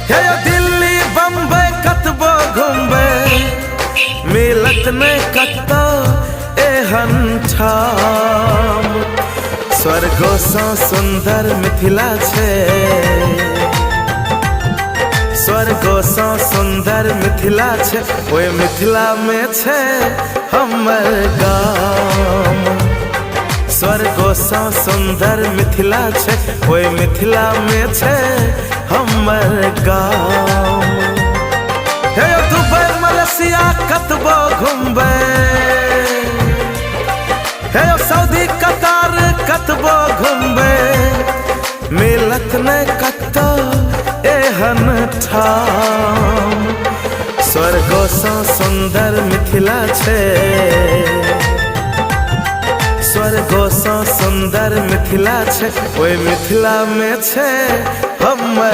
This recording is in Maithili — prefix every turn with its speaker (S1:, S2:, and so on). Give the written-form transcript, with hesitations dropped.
S1: हे यौ दिल्ली बम्बई कतबो घुमबै, मिलत नहि कतौ एहन ठाम। स्वर्गो सँ सुन्दर मिथिला छै, स्वर्गो सँ सुन्दर मिथिला छै, ओहि मिथिला मे छै हमर गाम। स्वर्गो सँ सुन्दर मिथिला छै, ओहि मिथिला मे छै हमर गाम। हे यौ दुबई मलेशिया कतबो घुमबै, हे यौ सऊदी कतार कतबो घुमबै, मिलत नहि कतौ एहन ठाम। स्वर्गो सँ सुन्दर मिथिला छै, स्वर्गो सँ सुन्दर मिथिला छै, ओहि मिथिला मे छै।